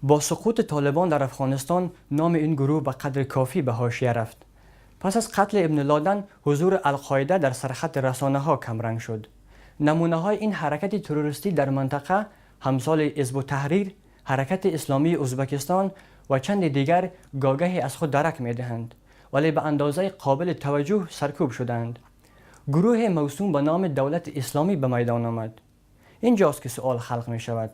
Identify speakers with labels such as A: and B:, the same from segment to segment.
A: با سقوط طالبان در افغانستان نام این گروه به قدر کافی به حاشیه رفت. پس از قتل ابن لادن حضور القاعده در سرخط رسانه ها کمرنگ شد. نمونه های این حرکت تروریستی در منطقه همسال حزب التحریر، حرکت اسلامی ازبکستان و چند دیگر گاگهی از خود درک می دهند، ولی به اندازه قابل توجه سرکوب شدند. گروه موسوم به نام دولت اسلامی به میدان آمد. اینجاست که سوال خلق می شود: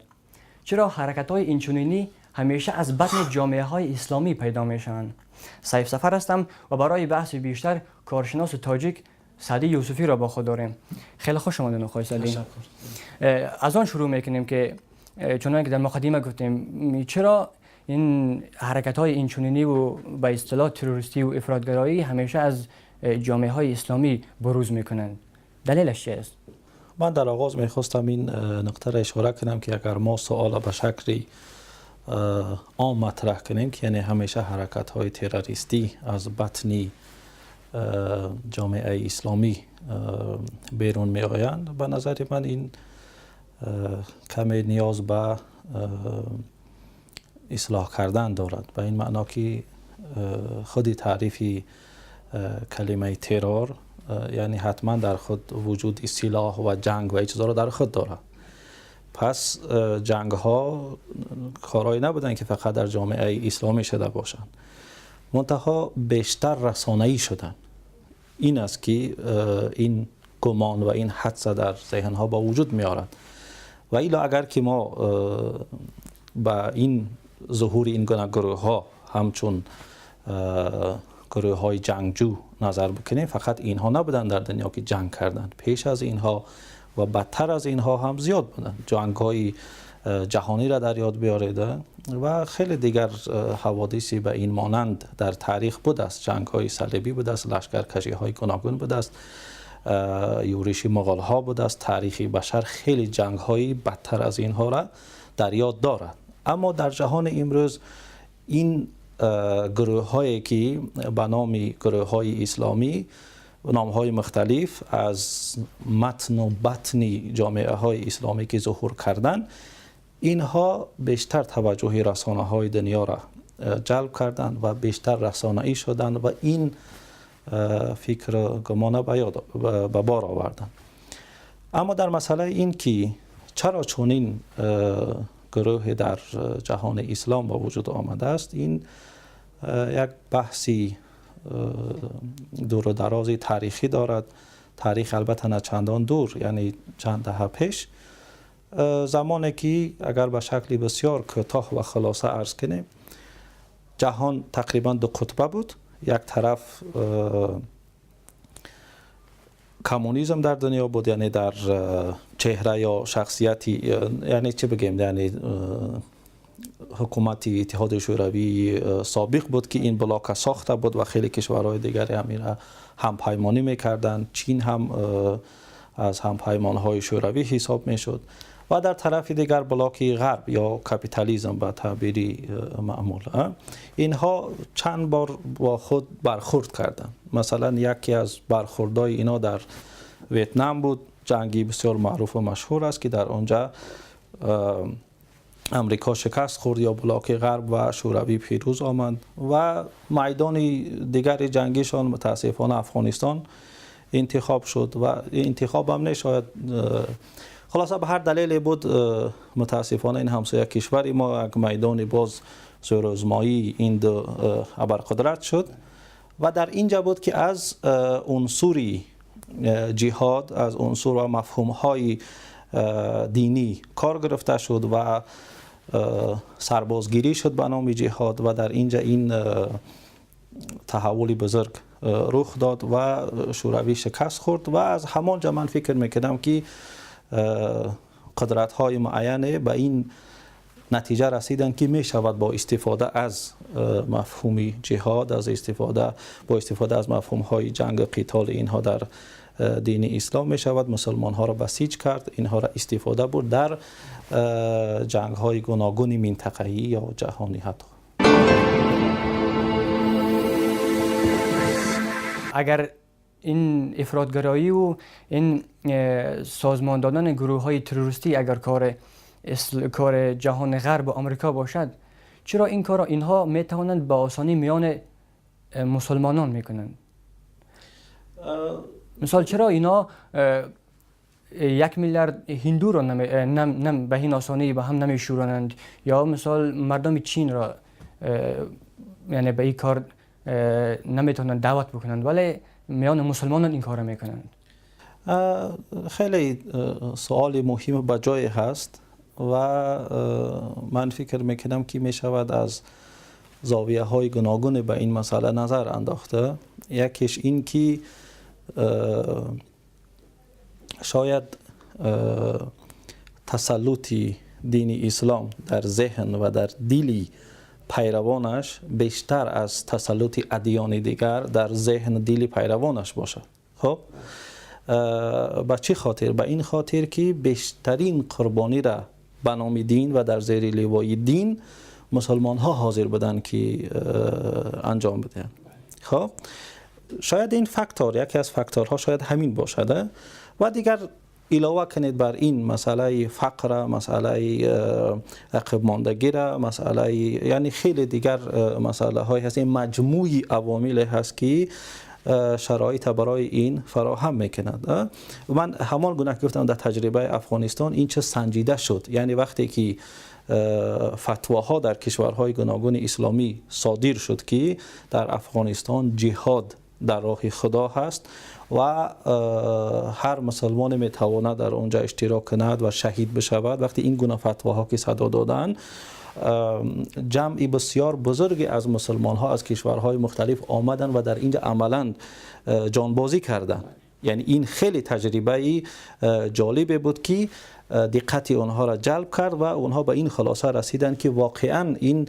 A: چرا حرکت های اینچنینی همیشه از بطن جامعه های اسلامی پیدا می شوند؟ سیف سفر هستم و برای بحث بیشتر کارشناس تاجیک سعدی یوسفی را با خود داریم. خیلی خوش آمدین آقای سعدی. از آن شروع میکنیم که چنان که در مقدمه گفتیم، چرا این حرکت های اینچنینی و به اصطلاح تروریستی و افراط‌گرایی همیشه از جامعه های اسلامی بروز میکنند؟ دلیلش چی است؟
B: من در آغاز میخواستم این نقطه را اشاره کنم که اگر ما سوال به شکلی عام مطرح کنیم که یعنی همیشه حرکت های تروریستی از بطن جامعه اسلامی بیرون می آیند، به نظر من این کمی نیاز به اصلاح کردن دارد، به این معنا که خود تعریف کلمه ترور یعنی حتما در خود وجود سلاح و جنگ و این چیزا را در خود دارد. پس جنگ ها کارهایی نبودن که فقط در جامعه اسلامی شده باشند، منتها بیشتر رسانه‌ای شدن. این است که این گمان و این حدس در ذهن ها با وجود میارد. و الا اگر که ما به این ظهور این گونه گروه ها همچون گروه های جنگجو نظر بکنیم، فقط اینها نبودن در دنیا که جنگ کردند. پیش از اینها و بدتر از اینها هم زیاد بودند. جنگ های جهانی را در یاد بیارید و خیلی دیگر حوادثی به این مانند در تاریخ بوده است. جنگ های صلیبی بوده است، لشکرکشی های گوناگون بوده است، یورش مغول ها بوده است. تاریخ بشر خیلی جنگ های بدتر از اینها را در یاد دارد. اما در جهان امروز این گروه هایی که به نام گروه های اسلامی و نام های مختلف از متن و بطن جامعه های اسلامی که ظهور کردن، اینها بیشتر توجه رسانه های دنیا را جلب کردند و بیشتر رسانه‌ای شدند و این فکر و گمان به بار آوردند. اما در مسئله این که چرا چنین گروه در جهان اسلام با وجود آمده است، این یک بحثی دور و دراز تاریخی دارد. تاریخ البته نه چندان دور، یعنی چند دهه پیش، زمانی که اگر به شکلی بسیار کوتاه و خلاصه عرض کنیم، جهان تقریبا دو قطبه بود. یک طرف کمونیسم در دنیا بود، یعنی در چهره یا شخصیتی، یعنی چه بگیم، یعنی حکومت اتحاد شوروی سابق بود که این بلاک ساخته بود و خیلی کشورهای دیگر هم این هم پیمانی میکردند. چین هم از هم پیمانهای شوروی حساب میشد. و در طرف دیگر بلاک غرب یا کپیتالیسم به تعبیری معمول. اینها چند بار با خود برخورد کردند. مثلا یکی از برخوردهای اینا در ویتنام بود. جنگی بسیار معروف و مشهور است که در آنجا امریکا شکست خورد یا بلاک غرب و شوروی پیروز آمد. و میدان دیگر جنگیشان متاسفانه افغانستان انتخاب شد و انتخاب هم نشاید، خلاصه به هر دلیلی بود، متاسفانه این همسایه کشوری ما یک میدان باز زورآزمایی این دو ابرقدرت شد. و در اینجا بود که از عنصری جهاد، از عنصر و مفهوم های دینی کار گرفته شد و سربازگیری شد به نام جهاد و در اینجا این تحول بزرگ رخ داد و شوروی شکست خورد. و از همانجا من فکر میکنم که قدرت های معینه به این نتیجه رسیدن که می شود با استفاده از مفهوم جهاد، از استفاده با استفاده از مفهوم های جنگ و قتال اینها در دین اسلام می شود مسلمان ها را بسیج کرد، اینها را استفاده برد در جنگ های گوناگون منطقه‌ای یا جهانی حتی.
A: اگر این افراط‌گرایی و این سازمان دادن گروه های تروریستی اگر کار جهان غرب و آمریکا باشد، چرا این کار را اینها میتوانند به آسانی میان مسلمانان میکنند؟ مثال چرا اینا 1 میلیارد هندو را نم به این آسانی به هم نمیشورانند یا مثال مردم چین را یعنی به این کار نمیتونند دعوت بکنند، ولی میان مسلمانان این کار میکنند؟
B: خیلی سوال مهم به جای هست و من فکر میکنم که میشود از زاویه های گوناگون به این مسئله نظر انداخته. یکیش این که شاید تسلط دین اسلام در ذهن و در دل پیروانش بیشتر از تسلط ادیان دیگر در ذهن دل پیروانش باشد. خب، به چه خاطر؟ به این خاطر که بیشترین قربانی را به نام دین و در زیر لوای دین مسلمان ها حاضر بودند که انجام بدهند. خب، شاید این فاکتور، یکی از فاکتورها شاید همین باشد. و دیگر علاوه کنید بر این مسئله فقر، مسئله عقب ماندگی را، مسئله، یعنی خیلی دیگر مسئله های هست. این مجموعی عوامل هست که شرایط برای این فراهم میکند. من همان گونه که گفتم، در تجربه افغانستان این چه سنجیده شد. یعنی وقتی که فتواها در کشورهای گوناگون اسلامی صادر شد که در افغانستان جهاد در راه خدا هست و هر مسلمان میتواند در اونجا اشتراک کند و شهید بشود، وقتی این گونه فتواها که صدا دادن، جمعی بسیار بزرگی از مسلمان ها از کشورهای مختلف آمدن و در اینجا عملا جانبازی کردند. یعنی این خیلی تجربه جالب بود که دقت آنها را جلب کرد و آنها به این خلاصه رسیدند که واقعا این،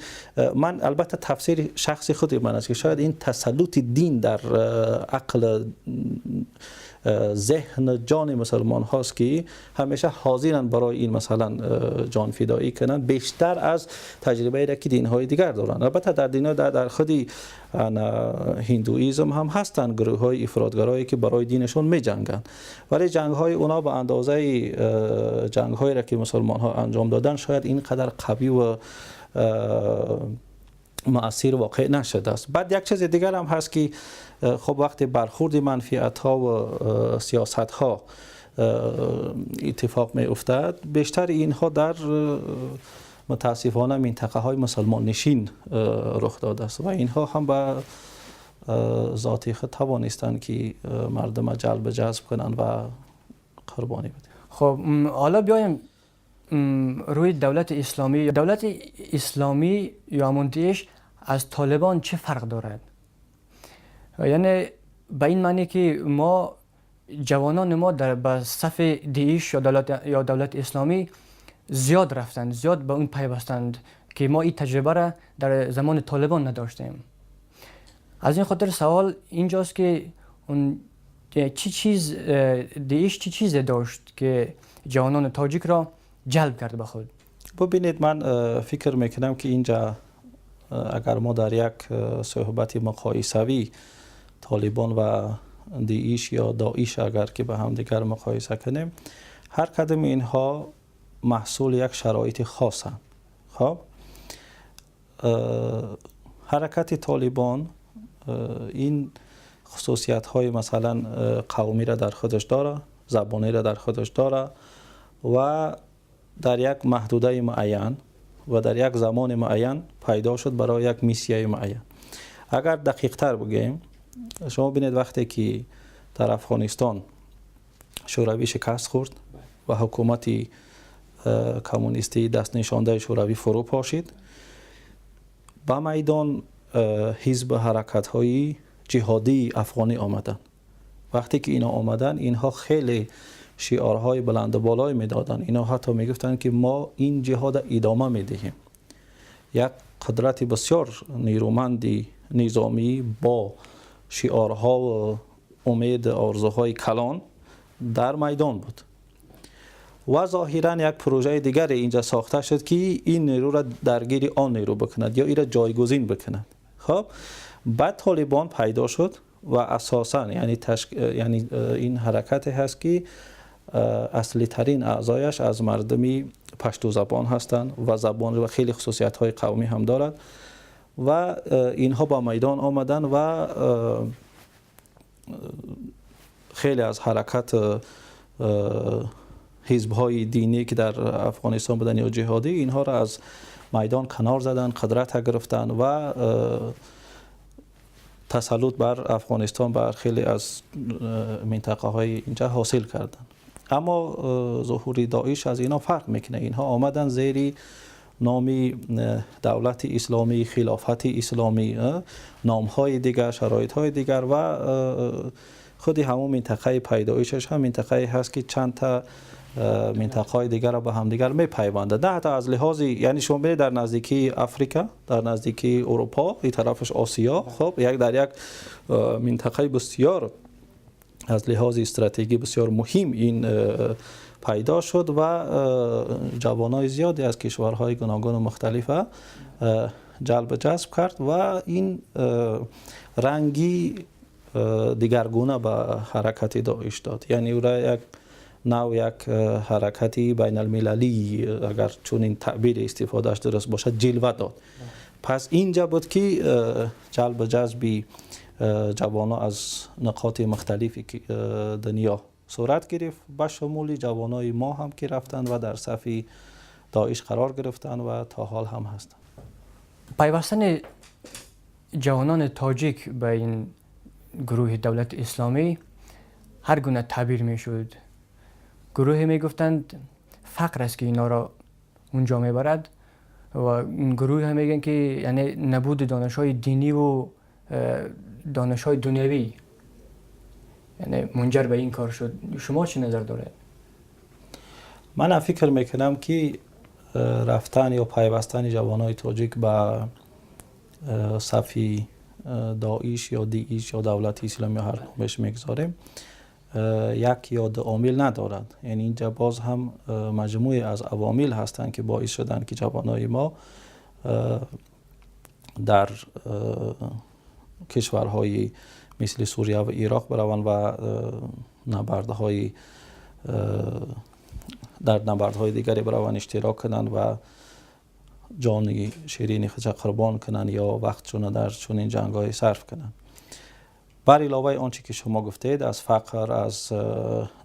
B: من البته تفسیر شخصی خود من است که شاید این تسلط دین در عقل، ذهن، جان مسلمان هاست که همیشه حاضرن برای این مثلا جان فدایی کنند، بیشتر از تجربه را که دین های دیگر دارند. البته در دین در خودی هندویزم هم هستند گروه های افراط‌گرایی که برای دینشون می جنگند، ولی جنگ های اونا به اندازه جنگ هایی را که مسلمان ها انجام دادن شاید اینقدر قوی و مؤثر واقع نشده است. بعد یک چیز دیگر هم هست که خب، وقتی برخورد منفعت ها و سیاست ها اتفاق می افتد، بیشتر اینها در متاسفانه منطقه های مسلمان نشین رخ داده است و اینها هم به ذات خود توانستند که مردم جلب جذب کنند و قربانی بدهند.
A: خب، حالا بیایم روی دولت اسلامی. دولت اسلامی یا همون از طالبان چه فرق دارد؟ یعنی به این معنی که ما جوانان ما در به صف داعش یا دولت اسلامی زیاد رفتند، زیاد به اون پیوستند که ما این تجربه را در زمان طالبان نداشتیم. از این خاطر سوال اینجاست که اون چی چیز، داعش چی چیز داشت که جوانان تاجیک را جلب کرد به خود؟
B: ببینید، من فکر میکنم که اینجا اگر ما در یک صحبت مقایسوی طالبان و داعش یا داعش اگر که به هم دیگر مقایسه کنیم، هر کدام اینها محصول یک شرایط خاصند. خب، حرکت طالبان این خصوصیت های مثلا قومی را در خودش داره، زبانی را در خودش داره و در یک محدوده معین و در یک زمان معین پیدا شد برای یک میسیه معین. اگر دقیق تر بگیم، شما ببینید، وقتی که در افغانستان شوروی شکست خورد و حکومت کمونیستی دست نشانده شوروی فرو پاشید، به میدان حزب حرکت های جهادی افغانی آمدن. وقتی که اینا آمدن، اینها خیلی شعارهای بلند بالای میدادن. اینا حتی میگفتند که ما این جهاد ادامه میدهیم. یک قدرت بسیار نیرومندی نظامی با شعارها و امید، آرزوهای کلان در میدان بود و ظاهرا یک پروژه دیگر اینجا ساخته شد که این نیرو را درگیر آن نیرو بکند یا این را جایگزین بکند. خب، بعد طالبان پیدا شد و اساسا یعنی این حرکت هست که اصلی ترین اعضایش از مردمی пашту забон ҳастанд ва забон ва хеле хусусиятҳои қавмӣ ҳам дорад ва инҳо ба майдон омаданд ва хеле аз ҳаракат ҳизбҳои динӣ ки дар Афғонистон буданд ё ҷиҳодӣ, инҳоро аз майдон канор заданд, қудрат гирифтанд ва тасаллут бар Афғонистон бар хеле аз минтақаҳои инҷо ҳосил карданд. Аммо зуҳури Доиш аз инҳо фарқ мекунад. Инҳо омаданд зери номи давлати исломӣ, хилофати исломӣ, номҳои дигар, шароитҳои дигар ва худи ҳамон минтақаи пайдоишаш ҳам минтақае ҳаст ки чанд та минтақаҳои дигарро ба ҳамдигар мепайвандад. На ҳатто аз лиҳози, яъне шумо бинед, дар наздикии Африка, дар наздикии Аврупо, ин тарафаш Осиё, хуб, як дар як минтақаи бисёр аз лиҳози стратегӣ бисёр муҳим ин пайдо шуд ва ҷавонони зиёде аз кишварҳои гуногун ва мухталифа ҷалб ҷазб кард ва ин ранги дигаргуна ба ҳаракати Доиш дод. Яъне ӯро як нав як ҳаракати байналмилалӣ, агар чунин таъбири истифодааш дуруст бошад, ҷилва дод. Пас инҷа буд ки ҷалб ҷазби ҷавонон аз нуқоти мухталифи дунё сурат гирифт, ба шумули ҷавонони мо ҳам ки рафтанд ва дар сафи Доиш қарор гирифтанд ва то ҳол ҳам ҳастанд.
A: Пайвастани ҷавонони тоҷик ба ин гурӯҳи давлати исломӣ ҳар гуна таъбир мешуд. Гурӯҳе мегуфтанд, фақр аст ки инҳоро унҷо мебарад, ва гурӯҳе мегӯянд ки яъне набуди донишҳои динӣ ва донишҳои дунявӣ яъне мунҷар ба ин кор шуд. Шумо чӣ назар доред?
B: Ман фикр мекунам ки рафтан ё пайвастани ҷавонони тоҷик ба сафи Доиш ё Дииш ё давлати исломӣ, ҳар номеш мегузорем, як ё ду омил надорад. Яъне инҷа боз ҳам маҷмӯе аз авомил ҳастанд ки боис шуданд ки ҷавонони мо дар кишварҳои мисли Сурия ва Ироқ бираванд ва набардҳои дар набардҳои дигаре бираванд, иштирок кунанд ва ҷони ширини худша қурбон кунанд ё вақтшона дар чунин ҷангҳое сарф кунанд. Бар иловаи он чӣ ки шумо гуфтед, аз фақр, аз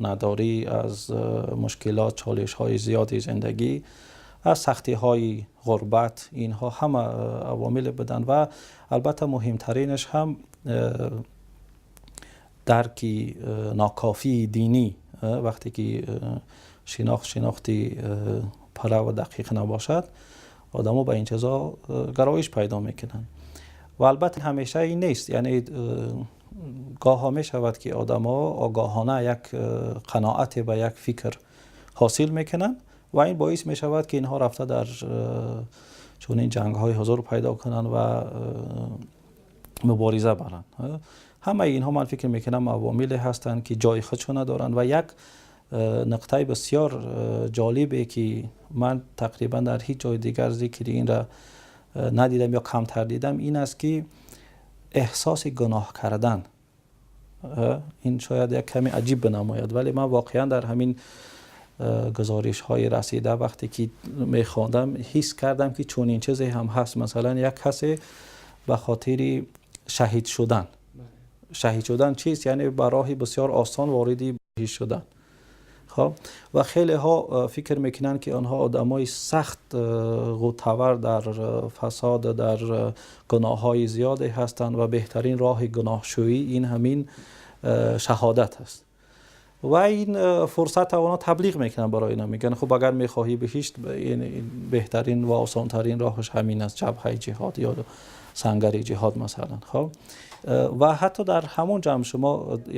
B: надорӣ, аз мушкилот, чолишҳои зиёди зиндагӣ, аз сахтиҳои ғурбат, инҳо ҳама авомиле буданд ва албатта муҳимтаринаш ҳам дарки нокофии динӣ. Вақте ки шинохти пурра ва дақиқ набошад, одамо ба ин чизо гароиш пайдо мекунанд. Ва албатта ҳамеша ин нест, яъне гоҳҳо мешавад ки одамо огоҳона як қаноате ба як фикр ҳосил мекунанд ва ин боис мешавад ки инҳо рафта дар чунин ҷангҳои ҳузур пайдо кунанд ва мубориза баранд. Ҳамаи инҳо, ман фикр мекунам, авомиле ҳастанд ки ҷои худшона доранд. Ва як нуқтаи бисёр ҷолибе ки ман тақрибан дар ҳеҷ ҷои дигар зикри инра надидам ё камтар дидам, ин аст ки эҳсоси гуноҳ кардан, ин шояд як каме аҷиб бинамояд, вале ман воқеан дар ҳамин гузоришҳои расида вақте ки мехондам, ҳис кардам ки чунин чизе ҳам ҳаст. Масалан, як касе ба хотири шаҳид шудан, шаҳид шудан чист? Яъне ба роҳи бисёр осон вориди баҳишт шудан. Хоб, ва хелеҳо фикр мекунанд ки онҳо одамои сахт ғӯтавар дар фасод, дар гуноҳҳои зиёде ҳастанд ва беҳтарин роҳи гуноҳшӯӣ ин ҳамин шаҳодат аст. Ва ин фурсатро онҳо таблиғ мекунанд барои инҳо, мегӯянд: хуб, агар мехоҳӣ биҳишт, беҳтарин ва осонтарин роҳаш ҳамин аст, ҷабҳаи ҷиҳод ё сангари ҷиҳод масалан. Хоб, ва ҳатто дар ҳамон ҷамъ шумо,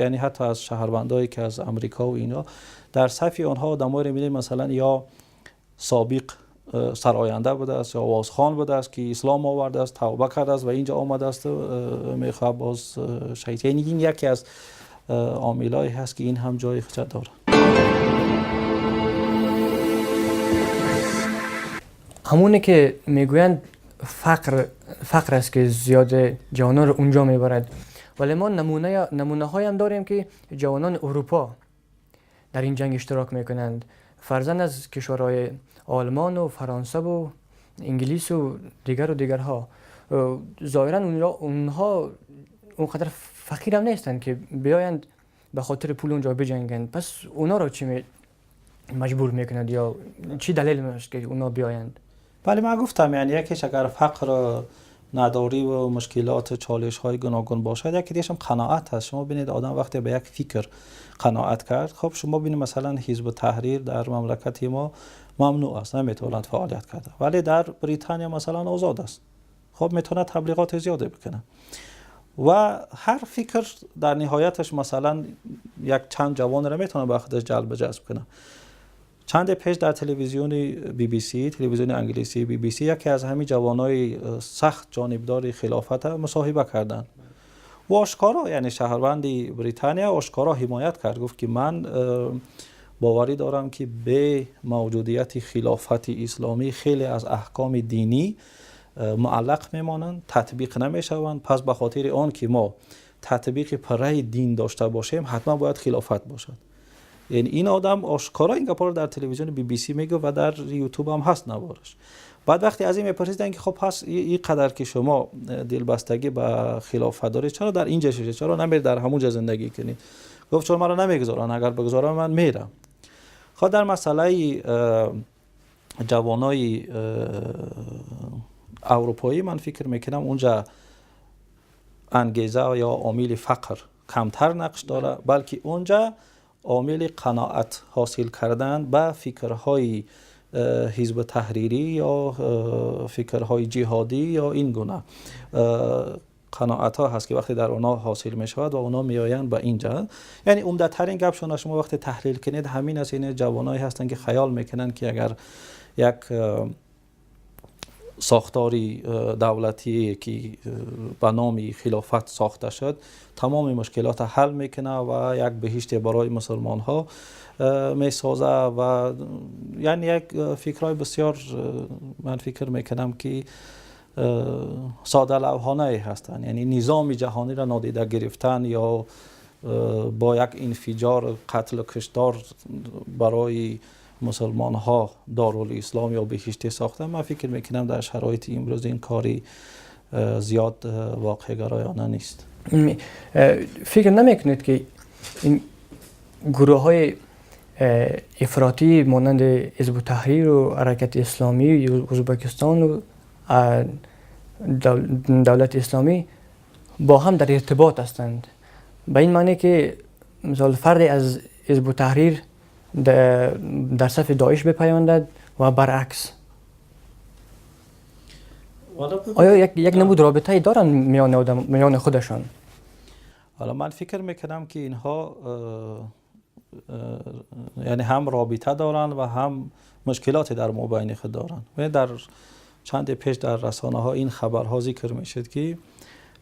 B: яъне ҳатто аз шаҳрвандое ки аз Амрико ва инҳо, дар сафи онҳо одамоеро мебинед, масалан, ё собиқ сароянда будааст ё овозхон будааст ки ислом овардааст, тавба кардааст ва инҷо омадааст, мехоҳад боз шаҳид. Яъне ин яке аз омилҳое ҳаст ки ин ҳам ҷои худша дорад.
A: Ҳамоне ки мегӯянд, фақр аст ки зиёд ҷавононро унҷо мебарад, вале мо намунаҳоям дорем ки ҷавонони Аврупо дар ин ҷанг иштирок мекунанд. فرضاً از کشورهای آلمان و فرانسه و انگلیس و دیگر و دیگرها، ظاهرا اونها اونقدر فقیر هم نیستند که بیایند به خاطر پول اونجا بجنگند. پس اونا را چی مجبور میکند یا چی دلیل است که اونا بیایند؟
B: بله، من گفتم، یعنی یکیش اگر فقر، نداری و مشکلات، چالش های گوناگون باشد، یکی دیگه هم قناعت هست. شما ببینید، آدم وقتی به یک فکر قناعت کرد، خب شما ببینید، مثلا حزب تحریر در مملکت ما ممنوع است، نمیتواند فعالیت کرده، ولی در بریتانیا مثلا آزاد است. خب میتونه تبلیغات زیاده بکنه و هر فکر در نهایتش مثلا یک چند جوان را میتونه به خودش جلب جذب کنه. چند پیش در تلویزیون بی بی سی، تلویزیون انگلیسی بی بی سی، یکی از همین جوانای سخت جانبدار خلافت مصاحبه کردند و آشکارا، یعنی شهروند بریتانیا، آشکارا حمایت کرد. گفت که من باوری دارم که به موجودیت خلافت اسلامی خیلی از احکام دینی معلق میمانند، تطبیق نمیشوند. پس به خاطر آن که ما تطبیق پره دین داشته باشیم، حتما باید خلافت باشد. یعنی این آدم آشکارا این گپا رو در تلویزیون بی بی سی میگه و در یوتیوب هم هست نوارش. بعد وقتی از این میپرسیدن که خب پس این قدر که شما دلبستگی به خلافت دارید، چرا در اینجا شده، چرا نمیرید در همونجا زندگی کنید؟ گفت چون مرا نمیگذارن، اگر بگذارن من میرم. خب در مسئله جوانای اروپایی، من فکر میکنم اونجا انگیزه یا عامل فقر کمتر نقش داره، بلکه اونجا عامل قناعت حاصل کردن به فکرهای حزب تحریری یا فکرهای جهادی یا این گونه قناعت ها هست که وقتی در اونا حاصل می شود و اونا میآیند به اینجا. یعنی عمده ترین گپشون شما وقتی تحلیل کنید همین است. این جوانایی هستند که خیال میکنند که اگر یک ساختاری دولتی که به نام خلافت ساخته شد، تمام مشکلات حل میکنه و یک بهشت برای مسلمان ها میسازه و یعنی یک فکرهای بسیار، من فکر میکنم که ساده لوحانه هستند. یعنی نظام جهانی را نادیده گرفتن یا با یک انفجار، قتل و کشتار برای مسلمان ها دارالاسلام یا بهشت ساختن، من فکر میکنم در شرایط امروز این کاری زیاد واقع گرایانه نیست.
A: فکر نمیکنید که این گروه های افراطی مانند حزب التحریر و حرکت اسلامی ازبکستان و دولت اسلامی با هم در ارتباط هستند؟ به این معنی که مثال فردی از حزب التحریر در صف داعش بپیوندد و برعکس. آیا یک نمود رابطه دارن میان آدم، میان خودشان؟
B: حالا من فکر میکنم که اینها یعنی هم رابطه دارن و هم مشکلات در مابین خود دارن. و در چند پیش در رسانه ها این خبرها ذکر میشد که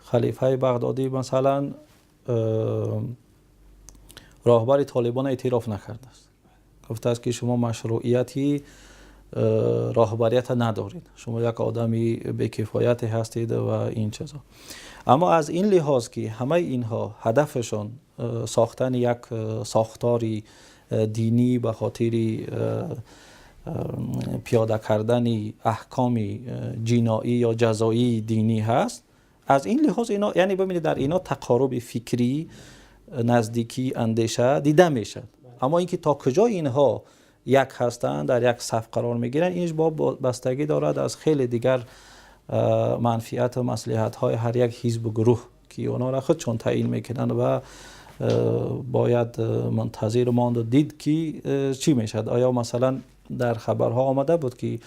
B: خلیفه بغدادی مثلا راهبر طالبان اعتراف نکرده است. گفته است که شما مشروعیتی راهبریت ندارید، شما یک آدمی بیکفایت هستید و این چیزا. اما از این لحاظ که همه اینها هدفشان ساختن یک ساختاری دینی به خاطر پیاده کردن احکام جنایی یا جزایی دینی هست، از این لحاظ اینا، یعنی ببینید، در اینا تقارب فکری، نزدیکی اندیشه دیده میشد. اما اینکه تا کجا اینها یک هستند، در یک صف قرار میگیرن، اینش با بستگی دارد از خیلی دیگر منفعت و مصلحت های هر یک حزب و گروه که اونا را خودشون تعیین میکنن و باید منتظر ماند و دید که چی میشد. آیا مثلا در خبرها آمده بود که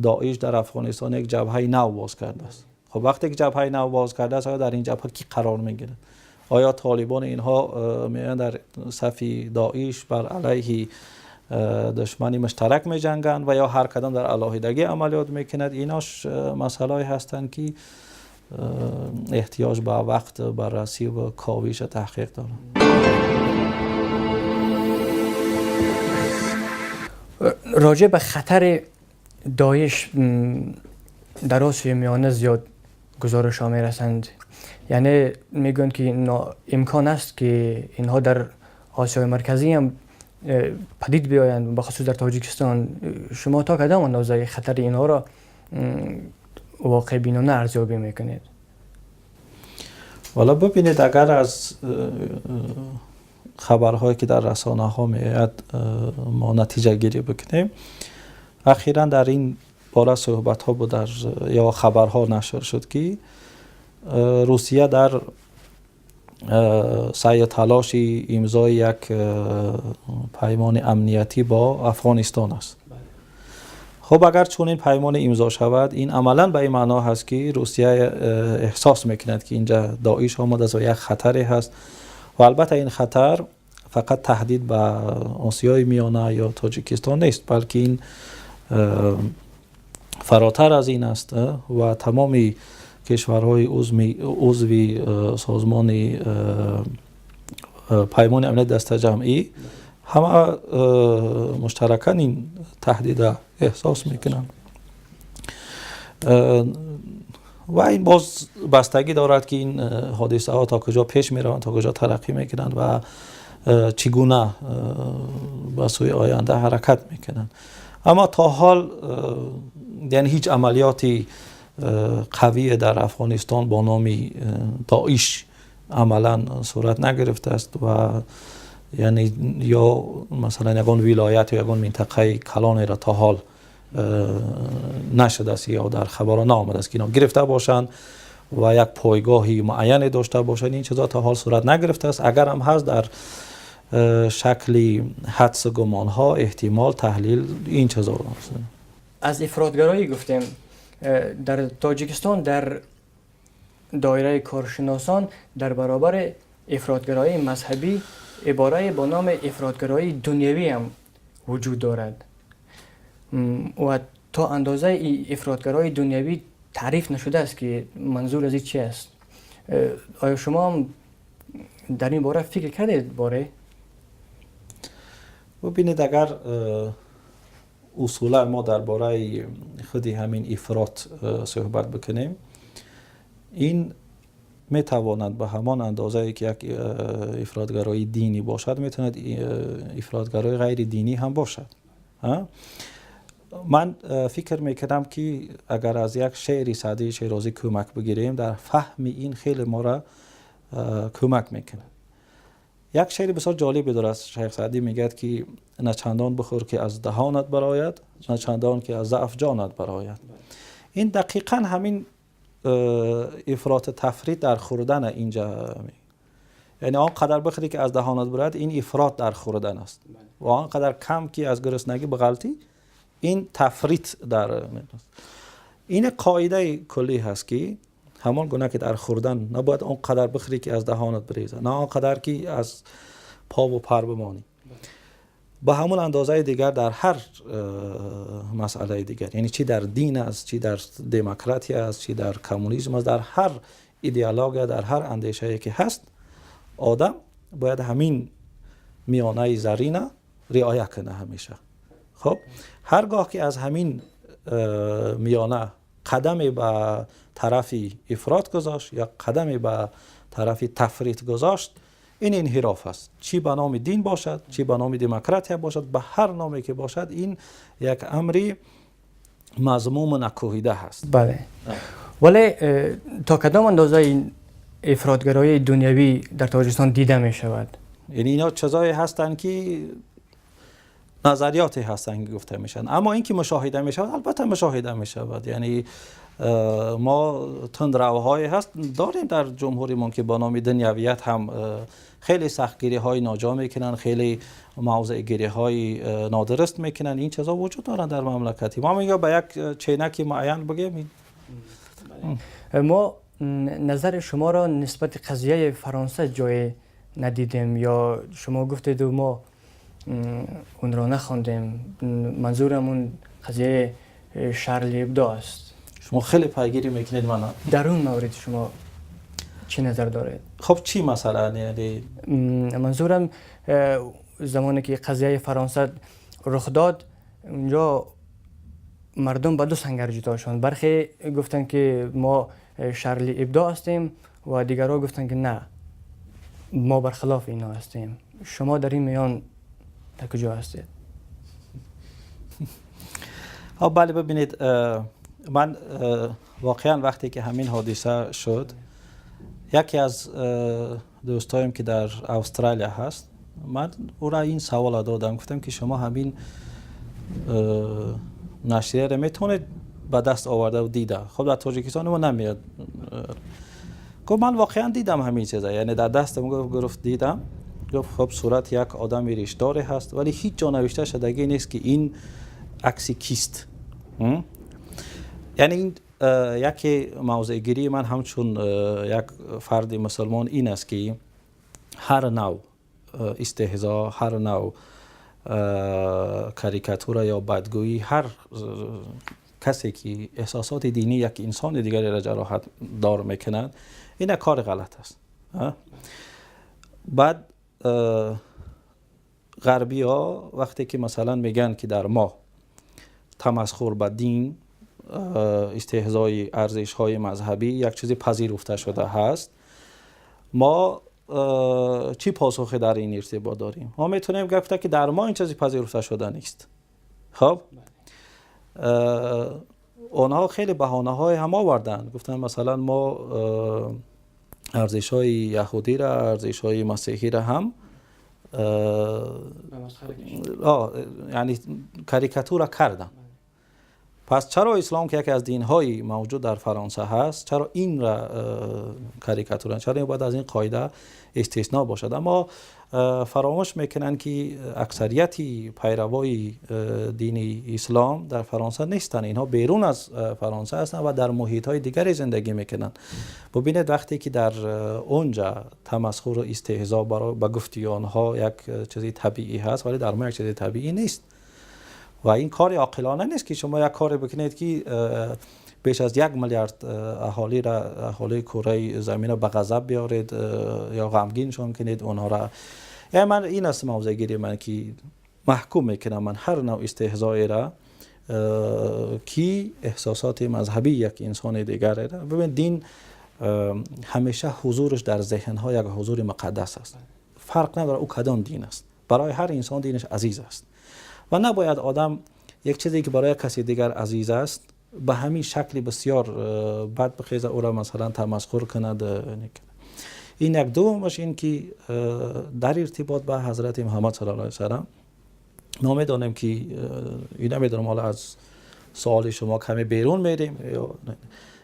B: داعش در افغانستان یک جبهه نو باز کرده است. خب وقتی که جبهه نو باز کرده است، آیا در این جبهه کی قرار میگیره؟ آیا طالبان اینها میان در صف داعش بر علیه دشمنی مشترک می جنگند و یا هر کدام در علاهدگی عملیات میکند؟ ایناش مسئله هستند که احتیاج به وقت بررسی و کاویش و تحقیق دارند.
A: راجع به خطر داعش در آسیای میانه زیاد گزارش ها میرسند. یعنی میگن که امکان است که اینها در آسیای مرکزی هم падид биёянд, бахусус дар Тоҷикистон, шумо то кадом андоза хатари инҳоро воқеъбинона арзёбӣ мекунед?
B: Валло, бубинед, агар аз хабарҳое ки дар расонаҳо меояд мо натиҷагирӣ бикунем, ахиран дар ин бора суҳбатҳо буд дар ё хабарҳо нашр шуд, ки Русия дар саъю талоши имзои як паймони амниятӣ бо Афғонистон аст. Хуб, агар чунин паймоне имзо шавад, ин амалан ба ин маъно ҳаст, ки Русия эҳсос мекунад, ки инҷа Доиш омадааст ва як хатаре ҳаст. Ва албатта ин хатар фақат таҳдид ба Осиёи Миёна ё Тоҷикистон нест, балки ин фаротар аз ин аст ва тамоми кишварҳои узви созмони Паймони Амнияти Дастаҷамъӣ ҳама муштаракан ин таҳдида эҳсос мекунанд. Ва ин боз бастагӣ дорад, ки ин ҳодисаҳо то куҷо пеш мераванд, то куҷо тараққӣ мекунанд ва чӣ гуна ба сӯи оянда ҳаракат мекунанд. Аммо то ҳол, яъне, ҳеҷ амалиёти қавие дар Афғонистон бо номи Доиш амалан сурат нагирифтааст ва яъне ё масалан ягон вилоят ё ягон минтақаи калонеро то ҳол нашудааст ё дар хабарҳо наомадааст, ки ино гирифта бошанд ва як пойгоҳи муайяне дошта бошанд. Ин чизҳо то ҳол сурат нагирифтааст. Агарам ҳаст, дар шакли ҳадсу гумонҳо, эҳтимол, таҳлил, ин чизҳо.
A: Аз ифротгароӣ гуфтем. Дар Тоҷикистон дар доираи коршиносон дар баробари ифротгароии мазҳабӣ иборае бо номи ифротгароии дунявӣ ҳам вуҷуд дорад ва то андозаи ифротгароии дунявӣ таъриф нашудааст, ки манзур аз ин чи аст. Оё шумо ҳам дар ин бора фикр кардед боре?
B: Бубинед, агар усулан мо дар бораи худи ҳамин ифрот суҳбат бикунем, ин метавонад ба ҳамон андозае ки як ифротгароии динӣ бошад, метавонад ифротгарои ғайридинӣ ҳам бошад. Ман фикр мекунам, ки агар аз як шеъри Саъдии Шерозӣ кӯмак бигирем, дар фаҳми ин хеле моро кӯмак мекунад. Як шеъри бисёр ҷолибе дорад шайх Саъдӣ, мегӯяд, ки на чандон бихӯр, ки аз даҳонат барояд, на чандон, ки аз заъф ҷонат барояд. Ин дақиқан ҳамин ифроту тафрит дар хӯрдана инҷа, яъне он қадар бихӯрӣ, ки аз даҳонат барояд, ин ифрот дар хӯрдан аст, ва он қадар кам, ки аз гуруснагӣ бағалтӣ, ин тафрит дар ин. Қоидаи куллӣ ҳаст, ки ҳамон гуна ки дар хӯрдан набояд он қадар бихӯрӣ, ки аз даҳонат бирезад, на он қадар, ки аз пову пар бимонӣ, ба ҳамон андозаи дигар дар ҳар масъалаи дигар, яъне чӣ дар дин аст, чӣ дар демократия аст, чӣ дар коммунизм аст, дар ҳар идеология, дар ҳар андешае ки ҳаст, одам бояд ҳамин миёнаи зарина риоя кунад ҳамеша. Хуб, ҳар гоҳ ки аз ҳамин миёна қадаме ба тарафи ифрот гузошт ё қадаме ба тарафи тафрит гузошт, ин инҳироф аст. Чӣ ба номи дин бошад, чӣ ба номи демократия бошад, ба ҳар номе ки бошад, ин як амри мазмуму накӯҳида ҳаст.
A: Бале, вале то кадом андоза ин ифротгароии дунявӣ дар Тоҷикистон дида мешавад?
B: Яъне ино чизҳое ҳастанд, ки назариёте ҳастанд, ки гуфта мешаванд, аммо ин ки мушоҳида мешавад, албатта мушоҳида мешавад. Яъне мо тундравҳое ҳаст дорем дар ҷумҳуримон, ки ба номи дунявият ҳам хеле сахтгириҳои ноҷо мекунанд, хеле мавзеъгириҳои нодуруст мекунанд. Ин чизҳо вуҷуд доранд дар мамлакати мо. Ё ба як ченаки муайян бигем.
A: Мо назари шуморо нисбати қазияи Фаронса ҷое надидем ё шумо гуфтеду мо онро нахондем. Манзурам он қазияи Шарли Эбдо аст.
B: Шумо хеле пайгирӣ мекунед мана.
A: Дар он маврид шумо чӣ назар доред?
B: Хуб, чӣ масалан, яъне?
A: Манзурам замоне ки қазияи Фаронса рух дод, унҷо мардум ба ду сангар ҷудо шуданд. Бархе гуфтанд, ки мо Шарли Эбдо ҳастем, ва дигарҳо гуфтанд, ки на, мо бархилофи инҳо ҳастем. Шумо дар ин миён در کجا هستید؟
B: بله، ببینید، من واقعا وقتی که همین حادثه شد، یکی از دوستایم که در استرالیا هست، من او را این سوال دادم، گفتم که شما همین نشریه را میتونید به دست آورده و دیده؟ خب در تاجیکستان ما نمیاد. گفت من واقعا دیدم همین چیزا، یعنی در دستم گفت دیدم. گفت خب صورت یک آدم ریشداری هست، ولی هیچ جا نوشته شدگی نیست که این عکس کیست. یعنی این یکی موضع گیری من همچون یک فرد مسلمان این است که هر نوع استهزا، هر نوع کاریکاتور یا بدگویی، هر کسی که احساسات دینی یک انسان دیگری را جراحت دار میکند، این کار غلط است. بعد غربی ها وقتی که مثلا میگن که در ما تمسخر به دین، استهزای ارزش های مذهبی یک چیزی پذیرفته شده هست، ما چی پاسخی در این ارتباط داریم؟ ما میتونیم گفته که در ما این چیزی پذیرفته شده نیست. خب آنها خیلی بهانه های هم آوردن، گفتن مثلا ما ارزش های یهودی را، ارزش های مسیحی را هم یعنی کاریکاتور کردن. پس چرا اسلام که یکی از دین های موجود در فرانسه هست، چرا این را کاریکاتور، چرا باید از این قاعده استثناء باشد؟ اما فراموش میکنن که اکثریت پیروای دین اسلام در فرانسه نیستن، اینها بیرون از فرانسه هستند و در محیط های دیگری زندگی میکنن. ببینید، وقتی که در اونجا تمسخر و استهزا برای به گفتی آنها یک چیزی طبیعی هست، ولی در ما یک چیزی طبیعی نیست و این کار عاقلانه نیست که شما یک کار بکنید که بیش از 1 میلیارد اهالی را، اهالی کره زمین را به غضب بیارید یا غمگینشان کنید اونها را. یعنی من این است موضع گیری من که محکوم میکنم من هر نوع استهزایی را که احساسات مذهبی یک انسان دیگر را. ببین، دین همیشه حضورش در ذهن ها یک حضور مقدس است. فرق نداره او کدام دین است، برای هر انسان دینش عزیز است و نباید آدم یک چیزی که برای کسی دیگر عزیز است به همین شکل بسیار بد بخیزه او را مثلا تمسخر کند. این یک. دومش این که در ارتباط به حضرت محمد صلی الله علیه وسلم، ما میدانیم که این نمیدونم حالا از سوال شما کمی بیرون میریم یا،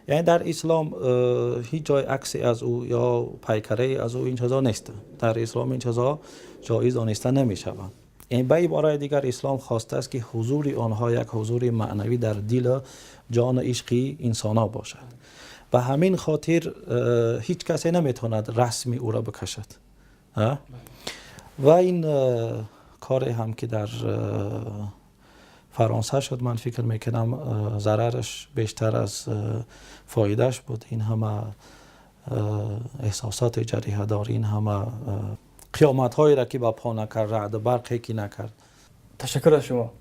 B: یعنی در اسلام هیچ جای عکسی از او یا پیکره از او، این چیزا نیست. در اسلام این چیزا جایز دانسته نمیشوند. یعنی به عبارت دیگر اسلام خواسته است که حضور آنها یک حضور معنوی در دل، جان، عشقی انسان ها باشد. به همین خاطر هیچ کسی نمیتواند رسمی او را بکشد و این کاری هم که در فرانسه شد، من فکر میکنم ضررش بیشتر از فایدهش بود. این همه احساسات جریحه دار، این همه قیامت هایی را که به پا نکرد، رعد برقی که نکرد.
A: تشکر از شما.